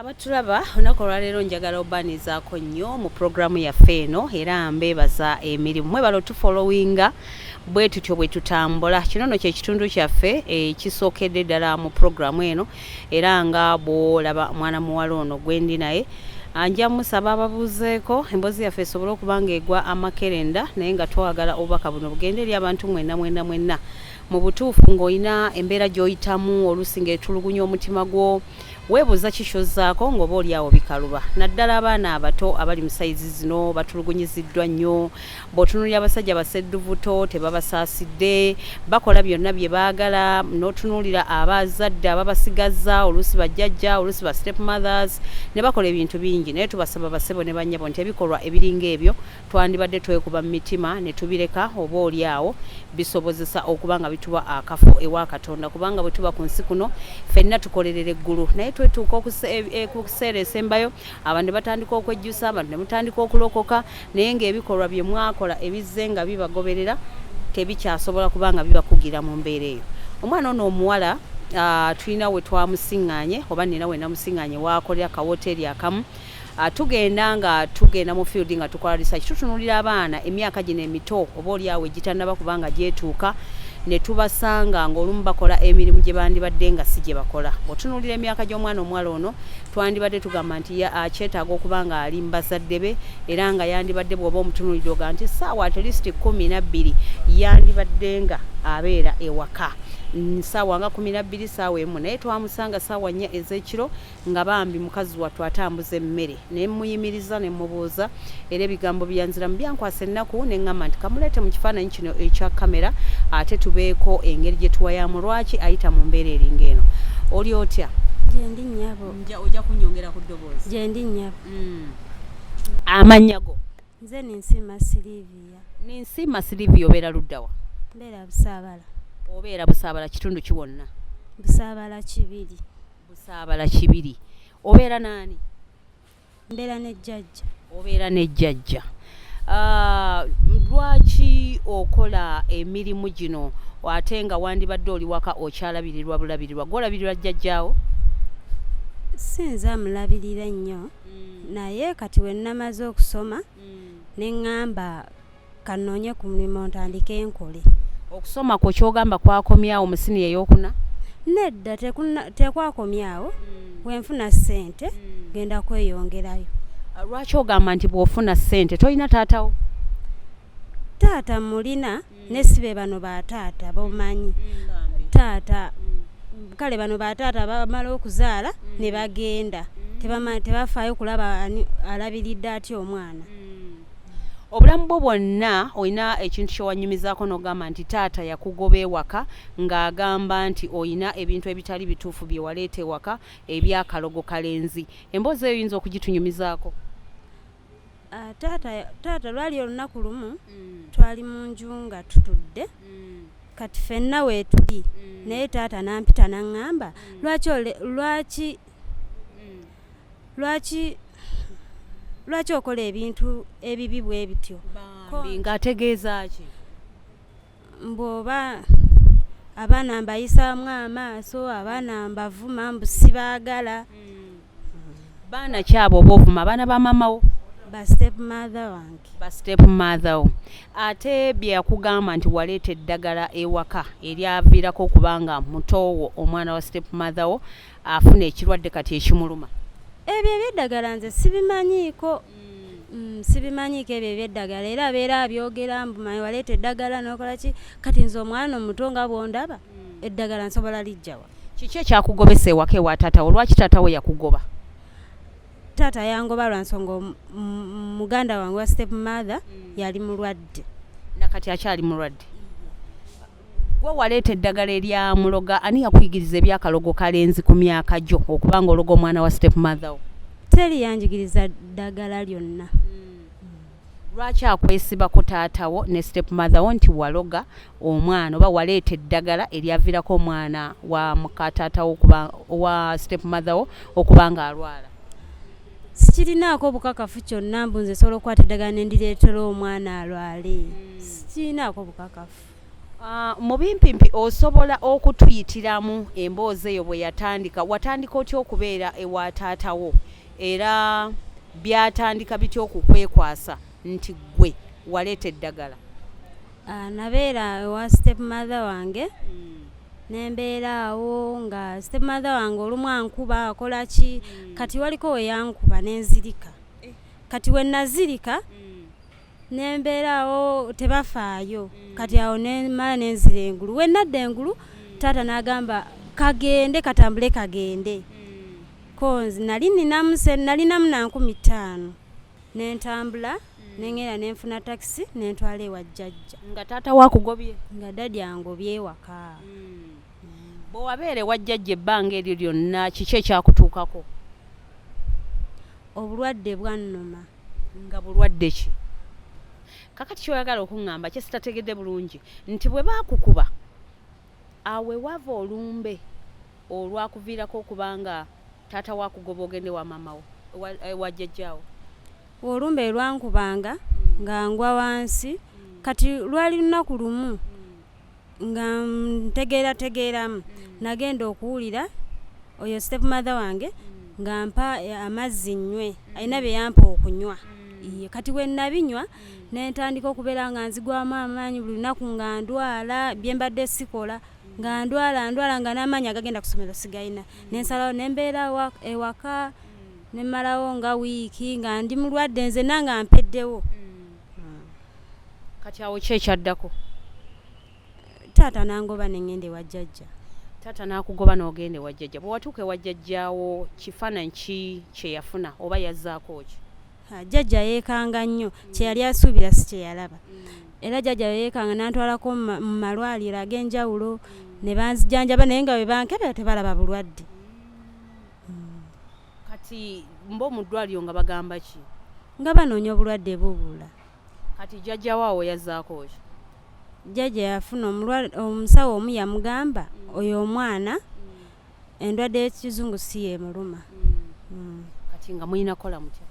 Abatulaba olunaku olwaleero, njagala obaanizaako nnyo mu puroguramu yaffe eno era mbeebaza emirimu mwebala otufollowinga. Bwe tutyo bwe tutambula. Kino nno kyekitundu kyaffe ekisookedde ddala mu puroguramu eno, era nga bw'olaba mwana muwala ono gwendi naye, nja musaba ababuuzeeko emboozi yaffe esobole okuba ng'egwa amakerenda, naye nga twagala obubaka buno bugende eri abantu mwenna mwenna mwenna. Mu butuufu ng'olina embeera gy'oyitamu, oluusi ng'etulugunya omutima gwo, weebuuza kikyozzaako ng'oba oli awo bikaluba, naddala abaana abato abali mu sayizi zino batulugunyiziddwa nnyo. Bw'otunuulira abasajja basedduvuto, tebabasaasidde, bakola byonna bye baagala. N'otunuulira abazadde ababasigazza, oluusi bajjajja, oluusi ba step mothers, ne bakola ebintu bingi. Naye tubasaba, basebo ne bannyabo, nti ebikolwa ebiringa ebyo twandibadde twekuba mu mitima ne tubireka, oba oli awo bisobozesa okuba nga bituwa akafo ewa Katonda, kubanga bwe tuba ku nsi kuno ffenna tukolerera eggulu. Naye twetuuka ku kiseera esembayo, abantu ne batandika okwejjusa, abantu ne mutandika okulokoka, naye ng'ebikolwa bye mwakola ebizze nga bibagoberera tebikyasobola kuba nga bibakugira mu mbeera eyo. Omwana ono omuwala, tulina we twamusiŋŋaanye, oba nina we namusiŋŋaanye waakolera kawoteeri akamu. Tugenda nga tugenda mu field nga tukola research, tutunuulira abaana emyaka gino emito oba oli awo egitannaba kubanga gyetuuka, ne tubasanga ng'olumu bakola emirimu gye bandibadde nga si gye bakola. Otunuulira emyaka gy'omwana omuwala ono, twandibadde tugamba nti akyetaaga okuba nga ali mu bazadde be, era nga yandibadde bw'oba omutunuulidde oga nti essaawa at least 12 yandibadde nga abeera ewaka, saawa nga 12, saawa 1, naye twamusanga saawa 4 ez'ekiro nga bambi mukazi wattu atambuza emmere. Ne muyimiriza ne mubuuza, era ebigambo byanziramu byankwasa ennaku, ne ŋŋamba nti kamuleete mu kifaananyi kino ekya kamera ate tubeeko engeri gye tuwayamu lwaki ayita mu mbeera eringa eno. Oli otya? Gyendi, nnyabo. Ojja kunyongera ku ddoboozi. Gyendi, nnyabo. Amannya go? Nze Ninsiima Siliviya. Ninsiima Siliviya, obeera luddawa? Mbeera Busaabala. Obeera Busaabala, kitundu ki wonna? Busaabala Kibiri. Busaabala Kibiri. Obeera naani? Mbeera ne jjajja. Obeera ne jjajja. Lwaki okola emirimu gino ate nga wandibadde oli waka okyalabirirwa bulabirirwa? Gwolabirirwa jjajjaawo? Si nze amulabirira ennyo, naye kati we namaze okusoma ne ŋŋamba kanoonye ku mulimu ntandike nkole. Okusoma kwo kyogamba kwakomyawo mu siniya eyokuna? Nedda, tekwakomyawo. Bwenfuna ssente genda kweyongerayo. Lwaki ogamba nti bw'ofuna ssente? Tolina taatawo? Taata mulina, ne si be bano bataata bomanyi. Taata kale bano bataata bamala okuzaala ne bagenda, tebafaayo kulaba ani alabiridde atya omwana. Obulamu bwo bwonna olina ekintu kyewanyumizaako n'ogamba nti taata yakugoba ewaka ng'agamba nti olina ebintu ebitali bituufu bye waleeta ewaka ebyakalogo kalenzi. Emboozi eyo oyinza okugitunyumizaako? Ah, taata lwali olunaku lumu twali mu nju nga tutudde, kati ffenna weetuli, naye taata n'ampita n'aŋŋamba, "Lwaki okola ebintu ebibi bwe bityo?" Bambi, ng'ategeeza ki? Mbw'oba abaana mbayisaamu amaaso, abaana mbavuma, mbu sibaagala. Baana kyabo oba ovuma abaana ba maama wo? Ba step mother wange. Ba step mother wo. Ate bye yakugamba nti waleeta eddagala ewaka eryaviirako okubanga mutoowo, omwana wa step mother wo, afuna ekirwadde kati ekimuluma? Ebyo ebyeddagala nze sibimanyiiko. Sibimanyiiko ebyo ebyeddagala, era abeera abyogera mbu manyi waleeta eddagala n'okola ki. Kati nze omwana omuto nga bw'ondaba, eddagala nsobola lijjawa? Kiki ekyakugobesa ewaka ewa taatawo? Lwaki taatawo yakugoba? Taata yangoba lwa nsonga muganda wange wa step mother yali mulwadde. Nakati akyali mulwadde. Gwe waleeta eddagala eryamuloga. Ani yakuyigiriza ebyakalogo kalenzi ku myaka gyo okuba nga ologa omwana wa step mother wo? Teri yanjigiriza ddagala lyonna. Lwaki akwesibako taatawo ne step mother wo nti waloga omwana oba waleeta eddagala eryaviirako omwana wa muka taatawo okuba owa step mother wo okuba nga alwala? Sikirinaako obukakafu kyonna mbu nze sobola okukwata eddagala ne ndireetera omwana alwale. Sikirinaako bukakafu. Mu bimpimpi osobola okutuyitiramu emboozi eyo bwe yatandika? Watandika otya okubeera ewa taatawo, era byatandika bitya okukwekwasa nti ggwe waleeta eddagala? Nabeera ewa step mother wange, nembeera awo nga step mother wange olumu ankuba, akola ki. Kati waliko we yankuba nenzirika. Kati we nazirika nembeera awo tebafaayo. Kati awo nemala nenzira engulu. We nadda engulu, taata n'agamba kagende, katambule kagende. Konzi nali ninamu nalinamu na 5000, nentambula nengenda nenfuna takisi nentwala ewa jjajja. Nga taata wakugobye? Nga daddy angobye ewaka. Bwe wabeera ewa jjajja ebbanga eryo lyonna, kiki ekyakutuukako? Obulwadde bwannuma. Nga bulwadde ki? Kakati kyoyagala okuŋŋamba kye sitategedde bulungi nti bwe baakukuba awe wava olumbe olwakuviirako okuba nga taata wakugoba ogende wa maama wo, ewa jjajjaawo? Olumbe lwankubanga nga ngwa wansi. Kati lwali lunaku lumu nga ntegeerategeeramu, nagenda okuwulira oyo step mother wange nga mpa amazzi nnywe, alina bye yampa okunywa. Iye, kati we nabinywa nentandika okubeera nga nzigwamu amaanyi buli lunaku, nga ndwala bye mbadde sikola, nga ndwala ndwala nga n'amaanyi agagenda ku ssomero sigayina. Nensalawo nembeera ewaka, nemmalawo nga wiiki nga ndi mulwadde nzenna nga mpeddewo. Kati awo ki ekyaddako? Taata nangoba nengenda ewa jjajja. Taata n'akugoba n'ogenda ewa jjajja. Bwe watuuka ewa jjajjaawo, kifaananyi ki kye yafuna oba yazzaako ki? Jjajja yeekanga nnyo, kye yali asuubira si kye yalaba. Era jjajja yeekanga n'antwalako mu malwaliro ag'enjawulo ne banzijanjaba, naye nga bwe bankebera tebalaba bulwadde. Kati mbo mu ddwaliro nga bagamba ki? Nga banoonya obulwadde bubula. Kati jjajja waawo yazzaako ki? Jjajja yafuna omusawo omu yamugamba oyo omwana endwadde y'ekizungu si yeemuluma. Kati nga mulina kukola mutya?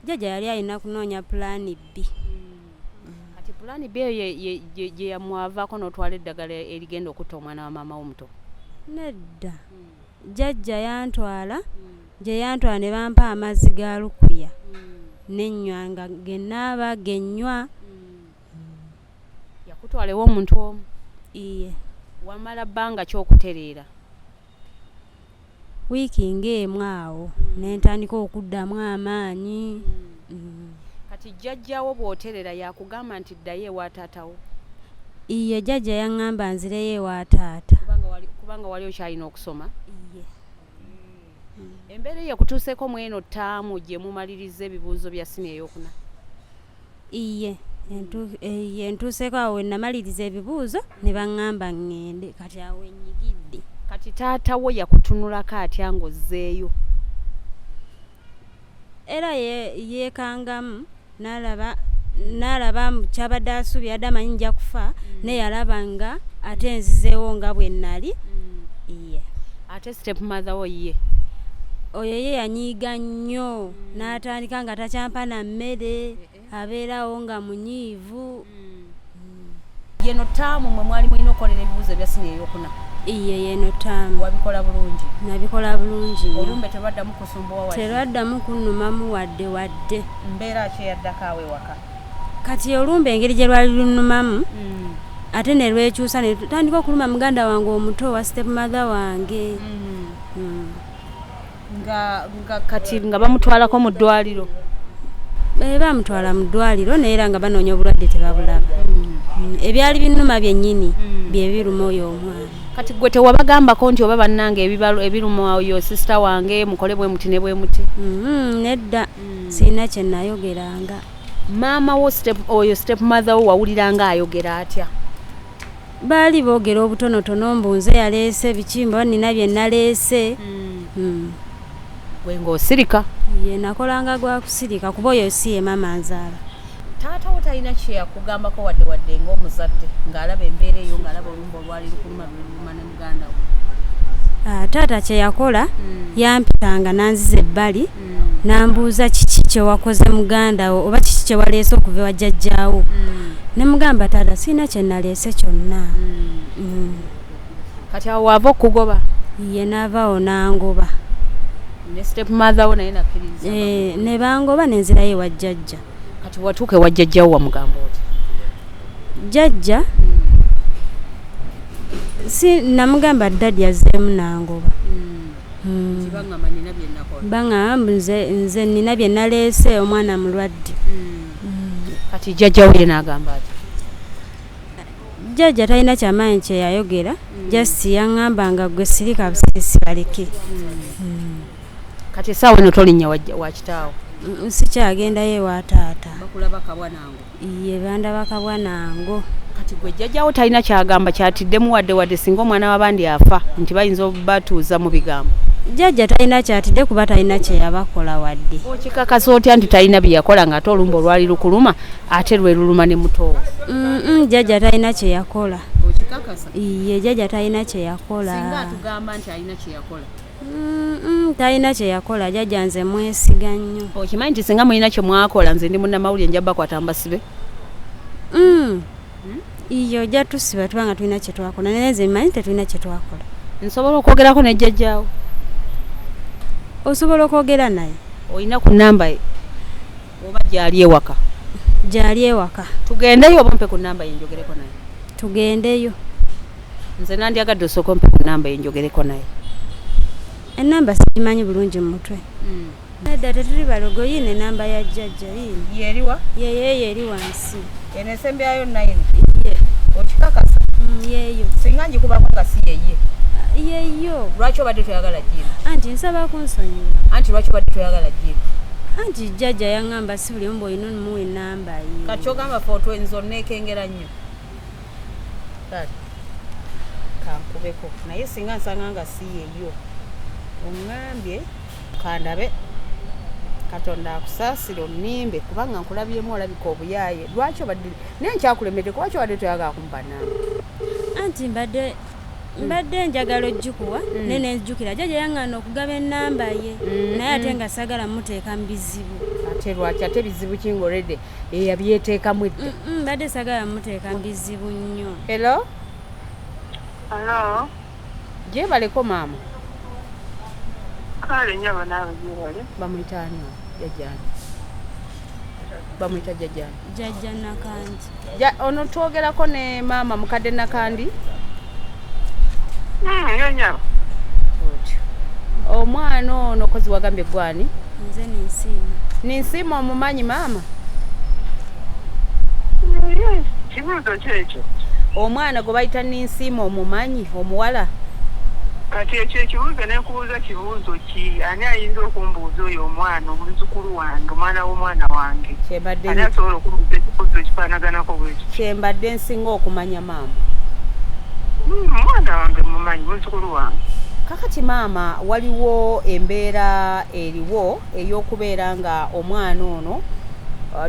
Jjajja yali alina kunoonya plan B. Kati plan B eyo gye yamwavaako n'otwala eddagala erigenda okutta omwana wa maama wo omuto? Nedda, jjajja yantwala gye yantwala ne bampa amazzi ga lukuya nennywa, nga genaaba gennywa. Yakutwala ew'omuntu omu? Iye. Wamala bbanga ki okutereera? Wiiki ng'emu awo nentandika okuddamu amaanyi. Kati jjajjawo bw'oterera yakugamba nti ddayo ewa taatawo? Iye, jjajja yaŋŋamba nzireyo ewa taata. Kubanga wali okyalina okusoma? Iye. Embeera eyo ekutuuseeko mweno ttaamu gye mumaliriza ebibuuzo bya siniya ey'okuna? Iye, entuuseeko awo we namaliriza ebibuuzo ne baŋŋamba ŋŋende. Kati awo ennyigidde. Kati taata wo yakutunulako atya ng'ozzeeyo? Era yeekangamu n'alaba kyabadde asuubira, yadde amanyi nja kufa, naye yalaba nga ate nzizeewo nga bwe nnali. Iye. Ate step mother wo ye? Oyo ye yanyiiga nnyo n'atandika nga takyampa na mmere, abeerawo nga munyiivu. Yeno ttaamu mwe mwali mulina okukolera ebibuuzo ebya siniya ey'okuna? Iye, yeno ttaamu. Wabikola bulungi? Nabikola bulungi nnyo. Olumbe terwaddamu kusumbuwa wadde? Terwaddamu kunnumamu wadde wadde. Mbeera ki eyaddako awo ewaka? Kati olumbe engeri gye lwali lunnumamu ate ne lwekyusa ne tutandika okuluma muganda wange omuto wa step mother wange. Nga kati nga bamutwalako mu ddwaliro? Bamutwala mu ddwaliro naye era nga banoonya obulwadde tebabulaba. Ebyali binnuma byennyini bye biruma oyo omwana. Kati gwe tewabagambako nti oba bannange ebiruma oyo sisita wange mukole bwe muti ne bwe muti? Nedda, sirina kye nayogeranga. Maama wo oyo step mother wo wawuliranga ayogera atya? Baali boogera obutonotono mbu nze yaleese biki, mba nina bye naleese. Gwe ng'osirika? Ye, nakolanga gwa kusirika kuba oyo si ye maama nzaala. Taata wo talina kye yakugambako wadde wadde ng'omuzadde ng'alaba embeera eyo, ng'alaba olumbe olwali lukuluma luluma ne muganda wo? Taata kye yakola, yampitanga n'anziza ebbali. Nambuuza kiki kyewakoze muganda wo oba kiki kyewaleese okuva ewa jjajjaawo. Ne mugamba taata sirina kye naleese kyonna. Kati awo waava okugoba? Ye naavaawo n'angoba. Ne step mother wo naye nakkiriza? Ne bangoba nenzirayo ewa jjajja. Kati watuuka ewa jjajjawo wamugamba oti? Jjajja si namugamba ddadi azzeemu n'angoba. Baŋŋamba nina bye nakola. Baŋŋamba nze nina bye naleese, omwana mulwadde. Kati jjajjawo ye n'agamba ati? Jjajja talina kyamaanyi kye yayogera, just yaŋŋamba nga gwe sirika busirisi baleke. Kati essaawa eno tolinnya wa kitaawo? Sikyagendayo ewa taata. Bakulaba kabwa nango? Ye bandaba kabwa nango. Kati gwe jjajjawo talina kyagamba kyatiddemu wadde singa omwana w'abandi afa nti bayinza obatuuza mu bigambo? Jjajja talina kyatidde kuba talina kye yabakola wadde. Okikakasa otya nti talina bye yakola ng'ate olumba olwali lukuluma ate lwe luluma ne mutoowo? Jjajja talina kye yakola. Okikakasa? Ye jjajja talina kye yakola. Singa atugamba nti alina kye yakola? Talina kye yakola, jjajja nze mwesiga nnyo. Okimanyi nti singa mulina kye mwakola nze ndi munnamawulire nja bakwata mbasibe? Iyo ojja tusiba tubanga tulina kye twakola, naye nze mmanyi tetulina kye twakola. Nsobola okwogerako ne jjajjaawo? Osobola okwogera naye. Olina ku nnamba ye oba gy'ali ewaka? Gy'ali ewaka. Tugendeyo oba mpe ku nnamba ye njogereko naye? Tugendeyo. Nze nandyagadde osooka ompe ku nnamba ye njogereko naye. Ennamba sigimanyi bulungi mu mutwe. Nedda tetuli balogo, yiino ennamba ya jjajja yiino. Yeeriwa? Yeeyo eri wansi. Eno esembyayo 9? Okikakasa? Yeeyo. Singa ngikubako nga si yeye? Yeeyo. Lwaki obadde toyagala jjiini? Anti nsaba kunsonyiwa. Anti lwaki obadde toyagala jjiini? Anti jjajja yaŋŋamba si buli omu bw'olina omuwa ennamba ye. Kati ky'ogamba ffe otwenza onneekengera nnyo. Kale kankubeko naye singa nsanga nga si yeeyo oŋŋambye kandabe. Katonda akusaasire onnimbe kubanga nkulabyemu olabika obuyaaye. Lwaki obadde naye nkyakulemeddeko, lwaki obadde toyagala kumpa nnamba? Anti mbadde njagala ogikuwa naye nenzijukira jjajja yaŋŋaana okugaba ennamba ye naye ate nga saagala muteeka mu bizibu. Ate lwaki ate bizibu ki ng'olredde eyabyeteekamu edda? Mbadde saagala muteeka mu bizibu nnyo. Hello? Hello? Gyebaleko maama. Kale nnyabo naawe gyebale. Bamuyita ani? Jjajjaani. Bamuyita jjajjaani. Jjajja Nakandi. Ono twogerako ne maama mukadde Nakandi. Ye nnyabo. Otyo. Omwana ono kozi wagambye gwani? Nze Ninsiima. Ninsiima omumanyi maama? Kibuuzo ki ekyo? Omwana gwe bayita Ninsiima omumanyi omuwala? Kati ekyo ekibuuzo nenkubuuza kibuuzo ki? Ani ayinza okumbuuza oyo omwana omuzzukulu wange, omwana w'omwana wange? Ani asobola okumbuuza ekibuuzo ekifaanaganako bwekyo? Kyembadde nsinga okumanya maama. Omwana wange mumanyi, muzzukulu wange. Kakati maama waliwo embeera eriwo ey'okubeera nga omwana ono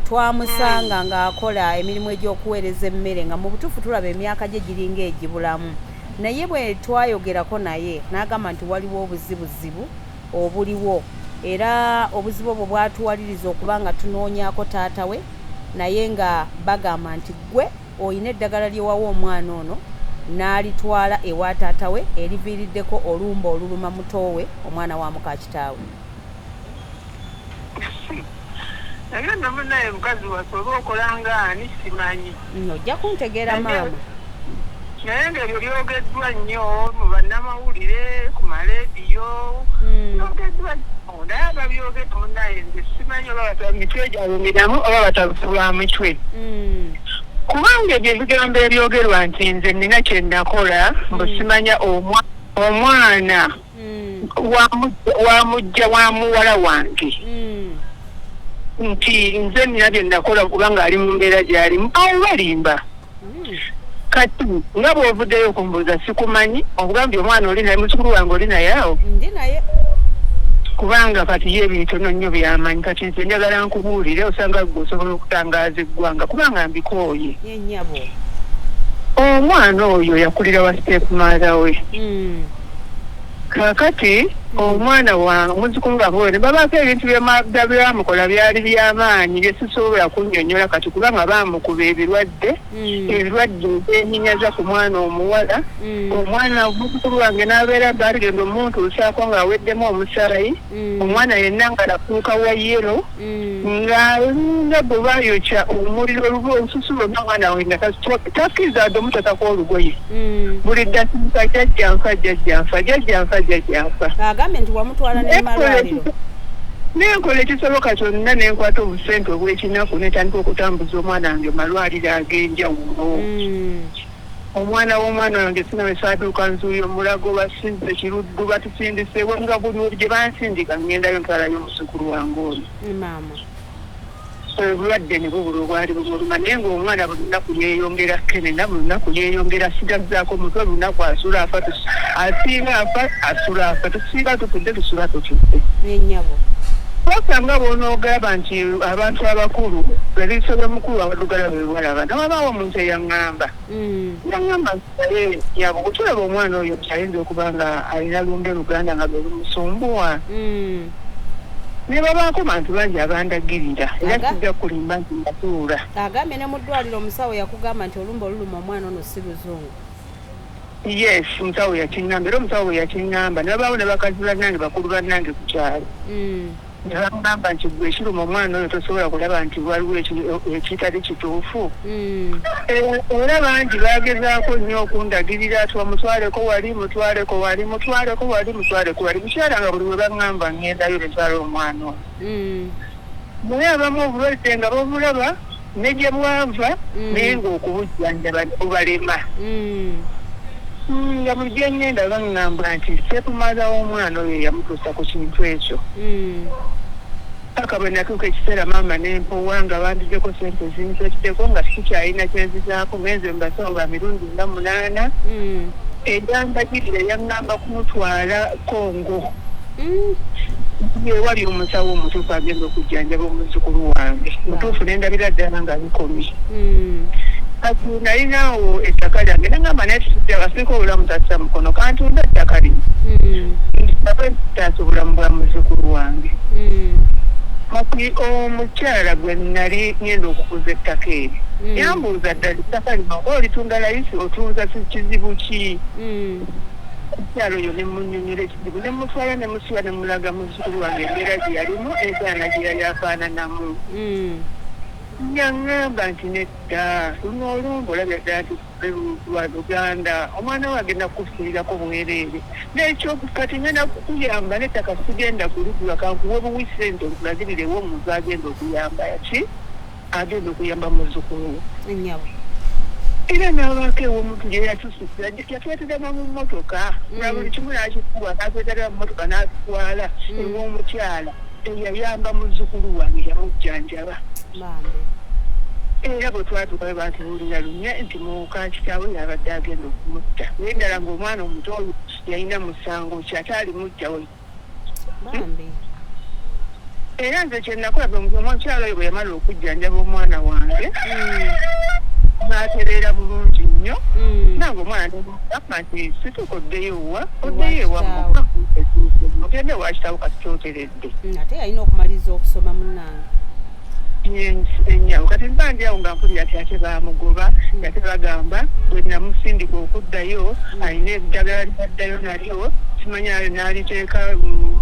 twamusanga ng'akola emirimu egy'okuweereza emmere nga mu butuufu tulaba emyaka gye giringa egibulamu. Naye bwe twayogerako naye n'agamba nti waliwo obuzibuzibu obuliwo era obuzibu obwo bwatuwaliriza okuba nga tunoonyaako taata we naye nga bagamba nti ggwe olina eddagala lye wawa omwana ono n'alitwala ewa taata we eriviiriddeko olumba oluluma mutoowe omwana wa muka kitaawe. Naye nno munnaye mukazi waffe oba okola nga ani simanyi. Ojja kuntegeera maama. Naye ng'ebyo byogeddwa nnyo mu bannamawulire, ku maleediyo, byogeddwa nnyo. Naye ababyogedde munnaye nze simanyi oba mitwe gyabwe miramu oba batabufu ba mutwe. Kubanga ebyo ebigambo ebyogerwa nti nze nnina kye nakola mbu simanya omwana wa mujja wa muwala wange nti nze nnina bye nakola kubanga ali mu mbeera gy'alimu, awo balimba. Kati nga bw'ovuddeyo okumbuuza sikumanyi, okugambye omwana oli naye, muzzukulu wange oli naye awo? Ndi naye. Kubanga kati ye ebitono nnyo by'amanyi. Kati nze njagala nkubuulire, osanga gwe osobola okutangaaza eggwanga kubanga mbikooye. Ye nnyabo. Omwana oyo yakulira wa step mother we. Kaakati Omwana wange, muzzukulu wange oyo, ne babaako ebintu byamukola byali byamaanyi bye sisobola kunnyonnyola kati, kubanga baamukuba ebirwadde, ebirwadde ebyennyinyaza ku mwana omuwala. Omwana muzzukulu wange n'abeera baaligenda omuntuusaako ng'aweddemu omusaayi. Omwana yenna nga nafuuka wa yellow, ng'alinga bwe bayokya omuliro, olususu lwonna. Omwana we nga takkiriza wadde omuteekako olugoye. Buli ddakiika, "Jjajja nfa, jjajja nfa, jjajja nfa, jjajja nfa." Agambye nti wamutwala ne malwaliro. Nenkola ekisoboka kyonna, nenkwata obusente obw'ekinaku, netandika okutambuza omwana wange mu malwaliro ag'enjawulo. Omwana w'omwana wange sinawe saatuuka nzuuyo Mulago, basinze Kiruddu, batusindiseewo, nga buli gye bansindika ngendayo ntwalayo omuzzukulu wange oyo. Maama. Obulwadde ne bubula obwali bumuluma, naye ng'omwana buli lunaku yeeyongera kenena, buli lunaku yeeyongera sigazzaako mutwe. Buli lunaku asula afa, asiiba afa, asula afa, tusiiba tutudde, tusula tutudde. Ennyabo. Paka nga bw'onoogamba nti abantu abakulu eriiso ly'omukulu abaddugala bwe balaba, nawabaawo omuntu eyaŋŋamba, yaŋŋamba nti naye yabo bwetulaba omwana oyo nti ayinza okuba nga alina lumbe luganda nga lwe lumusumbuwa. Ne babaako bantu bangi abandagirira era sijja kulimba nti mbatuula. Agambye ne mu ddwaliro omusawo yakugamba nti olumbe oluluma omwana ono si luzungu. Yes, omusawo yakiŋŋamba, era omusawo bwe yakiŋŋamba, ne babaawo ne bakazi bannange, bakulu bannange ku kyalo, ne baŋŋamba nti gwe ekiruma omwana oyo tosobola kulaba nti waliwo ekitali kituufu. Era bangi bagezaako nnyo okundagirira ati omutwaleko wali, mutwaleko wali, mutwaleko wali, mutwaleko wali. Mukyala, nga buli we baŋŋamba ŋŋendayo netwala omwana oyo. Naye abamu obulwadde nga babulaba ne gye bwava, naye ng'okubujjanjaba bubalema. Nga buli gye ŋŋenda baŋŋamba nti stepmother w'omwana oyo yamutuusa ku kintu ekyo. Paka bwe natuuka ekiseera maama nempowa, nga bandizeko sente zinzeddeko, nga sikyalina kyenzizaako, ngenze mu basawo ba mirundi nga 8. Eyambagirira yaŋŋamba kumutwala Kongo, ewali omusawo omutuufu agenda okujjanjaba omuzzukulu wange mutuufu, nendabira ddala nga bikomye. Kati nalinaawo ettaka lyange, nengamba naye asiika obulamu tassa mukono, kantunda ettaka lino nsabe taasa obulamu bwa muzzukulu wange. Kati omukyala gwe nali ngenda okuguza ettaka eryo yambuuza, "Ddala ettaka lino oba olitunda layisi, otunza kizibu ki?" Omukyala oyo ne munnyonnyola ekizibu, ne mutwala ne musiba, ne mulaga muzzukulu wange embeera gye yalimu, entaana gye yali afaananamu. Yaŋŋamba nti nedda, luno olumbe olabya ddala nti lwa Luganda, omwana we agenda kukufiirirako bwereere, nekyo kati ngenda kukuyamba n'ettaka sigenda kuligula, kankuwe buwi ssente nkulagirirewo omuntu agenda okuyamba ki, agenda okuyamba muzzukulu we. Ennyabo. Era n'abaako ew'omuntu gye yatusukira, yatwetera mu mmotoka nga buli kimu n'akikuwa, n'atwetera mu mmotoka n'atutwala ew'omukyala eyayamba muzzukulu wange, yamujjanjaba. Bambi. Era bwe twatuukayo batubuulira lunye nti muka kitaawe yabadde agenda okumutta, naye ddala ng'omwana omuto oyo yalina musango ki ate alimujjawo? Bambi. Era nze kyenakola, omukyala oyo bwe yamala okujjanjaba omwana wange n'atereera bulungi nnyo, nange omwana nemugamba nti situka oddeyo wa, oddeyo ewammwe, ogende ewa kitaawo, kati kyoteredde. Ate yalina okumaliriza okusoma, munnange. Enyawo kati mba ndi awo nga mpulira ti ate bamugoba, ate bagamba bwe namusindika okuddayo alina eddagala lyaddayo nalyo, simanya n'aliteeka mu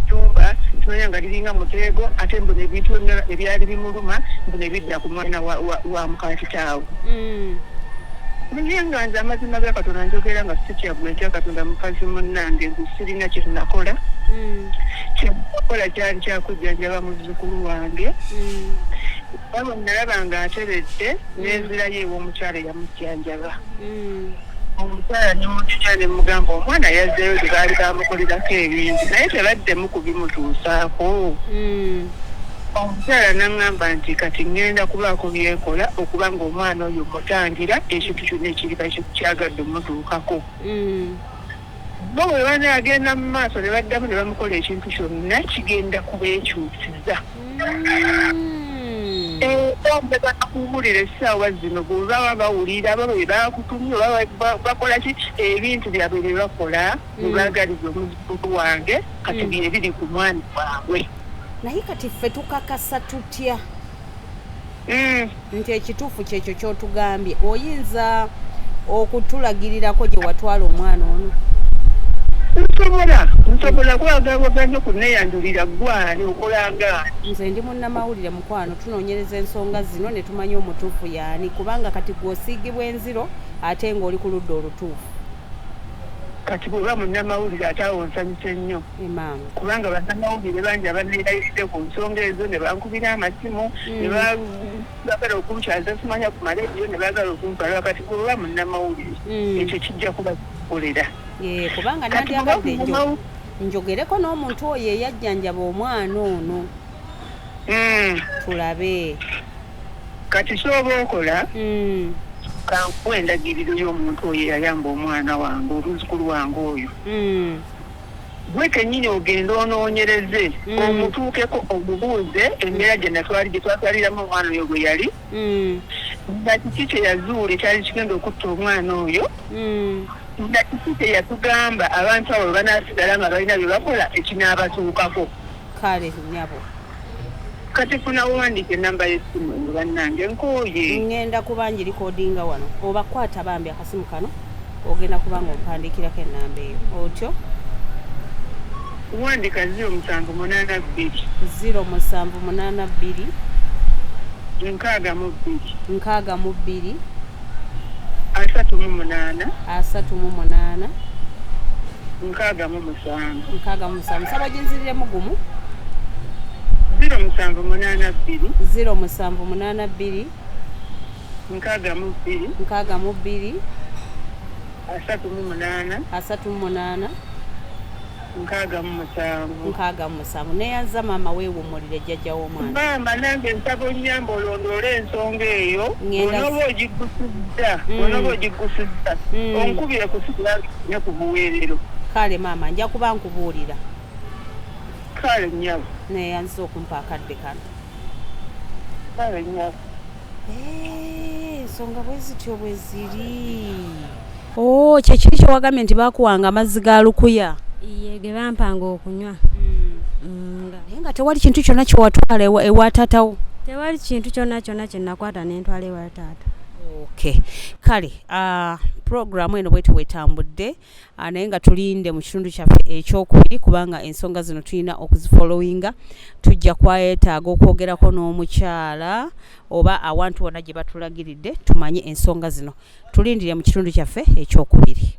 jjumba, simanya nga liringa muteego, ate mbu nebintu byonna ebyali bimuluma mbu ne bidda ku mwana wa muka kitaawe. Naye nga nze amazima ga Katonda njogera nga sikyaggwe ntya Katonda, mukazi munnange, nze sirina kye nakola. Kyenakola kyali kyakujjanjaba muzzukulu wange. Era bwe nalaba nga ateredde, nenzirayo ew'omukyala eyamujjanjaba. Omukyala nemunyumya ne mugamba omwana yazzeeyo gye baali bamukolerako ebintu, naye tebaddemu kubimutuusaako. Omukyala naŋŋamba nti kati ŋŋenda kubaako byenkola okuba nga omwana oyo mutangira ekintu kyonna ekiriba kyagadde omutuukako. Bo bwe banaagenda mu maaso ne baddamu ne bamukola ekintu kyonna, kigenda kubeekyusiza. Njagala kuwulira essaawa zino bwe baba bawulira, baba bwe bakutumye oba bakola ki, ebintu byabwe bye bakola bwe baagaliza omuzzukulu wange kati bye biri ku mwana waabwe. Naye kati ffe tukakasa tutya nti ekituufu kyekyo ky'otugambye? Oyinza okutulagirirako gye watwala omwana ono? Nsobola kwagala kuneeyanjulira gwani okolanga. Nze ndi munnamawulire mukwano, tunoonyereza ensonga zino ne tumanya omutuufu yaani, kubanga kati gw'osiigibwa enziro ate ng'oli ku ludda olutuufu. Kati bw'oba munnamawulire ate awo nsanyuse nnyo, kubanga bannamawulire bangi abaneerayiridde ku nsonga ezo ne bankubira amasimu ne baagala okunkyaza simanya ku malediyo ne baagala okumpala. Kati bw'oba munnamawulire ekyo kijja kuba kikolera. Kubanga nandyagadde njogereko n'omuntu oyo eyajjanjaba omwana ono tulabe. Kati ky'oba okola, kankuwa endagiriro y'omuntu oyo eyayamba omwana wange, omuzzukulu wange oyo. Gwe kennyini ogenda onoonyereze, omutuukeko, omubuuze embeera gye natwali gye twatwaliramu omwana oyo bwe yali, nga kiki kye yazuula ekyali kigenda okutta omwana oyo, nga kiki kye yatugamba abantu abo bwe banaasigala nga balina bye bakola ekinaabatuukako. Kale nnyabo. Kati funa owandiika enamba y'essimu eno, bannange, nkooye. Ŋŋenda kuba ngirikodinga wano, oba kwata bambi akasimu kano, ogenda kuba nga ompandiikirako ennamba eyo otyo. Wandika 0782. 0782. 62. 62. 38. 38. 67. 67. Nsaba ginziriremu gumu. 0782. 0782. 62. 62. 38. 38. 67. 67. Neyanza maama, weewummulire jjajja w'omwana. Maama, nange nsaba onnyamba olondoole ensonga eyo. Bw'onooba ogiggusizza, bw'onooba ogiggusizza, onkubire kusigula ne ku buweerero. Kale maama, nja kuba nkubuulira. Kale nnyabo. Neyanza okumpa akadde kano. Kale nnyabo. Ensonga bwe zityo bwe ziri. Oh, kyekiri kyewagambye nti bakuwanga amazzi ga lukuya? Ye ge bampanga okunywa. Naye nga tewali kintu kyonna kyewatwala ewa taatawo? Tewali kintu kyonna kyonna kye nakwata ne ntwala ewa taata. Okay, kale, puroguramu eno bweti bwetambudde, naye nga tulinde mu kitundu kyaffe ekyokubiri, kubanga ensonga zino tulina okuzifollowinga. Tujja kwetaaga okwogerako n'omukyala oba awantu wonna gye batulagiridde tumanye ensonga zino. Tulindire mu kitundu kyaffe ekyokubiri.